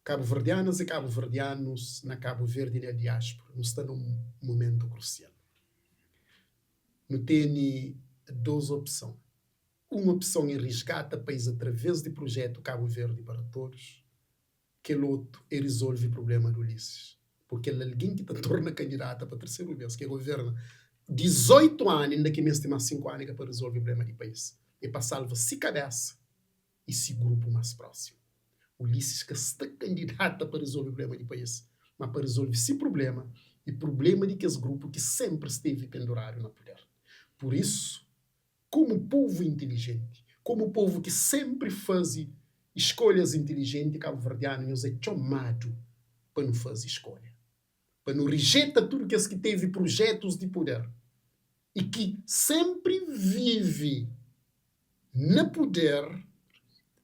Kabuverdianas i kabuverdianus na Kabu Verdi i na diáspora, nu sta na un mumentu krusial. Nu tene dos opson. Un opson é risgata país através di prujetu Kabu Verdi para Todos, kel otu é rizolve prubléma di Ulisses, purki el algen ki ta torna kandidata pa terseru bês, ki governa 18 anu, inda ki meste más 5 anu ka pa rizolve prubléma di país, é pa salva si kabésa i si grupu más prósimu. Ulisses ka sta kandidata pa rizolve prubléma di país, ma pa rizolve si prubléma i prubléma di kes grupu ki sénpri stevi penduradu na puder. Pur isu, komu povu intilijenti, komu povu ki sénpri faze skolhas intilijenti, kabuverdianu, nhos é txomadu pa nu faze skolha, pa nu rijeta tudu kes ki tevi prujetus di puder i ki sénpri vive na puder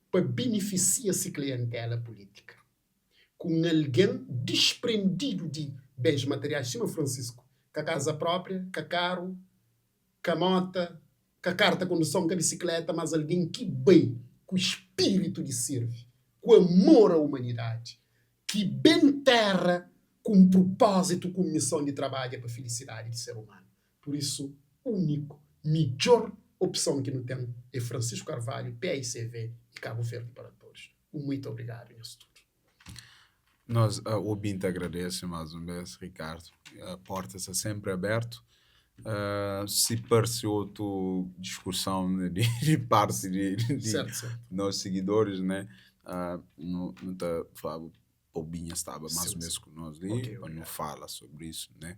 pa benefisia si klientela pulítika, ku un algen disprendidu di bens materiais sima Francisco, ka kaza própria, ka karu, ka mota, ka karta konduson, ka bisikleta, mas algen ki bai ku spiritu di sirvi, ku amor a umanidadi, ki ben tera ku un prupózitu, ku un mison di trabadja pa filisidadi di ser umanu. Pur isu, úniku, midjór opson ki nu ten é Francisco Carvalho, PAICV i Cabo Verde para Todos. Un muitu obrigadu nhos tudu. Nos obinte agradese más un bes, Ricardo. Porta sta sénpri abértu. Si parse otu diskuson di parti di Sértu, sértu. nos sigidoris, né, nu ta fla-bu pa bu binha staba más un bes ku nos li Ok, pa nu obrigadu. fala sobri isu, né?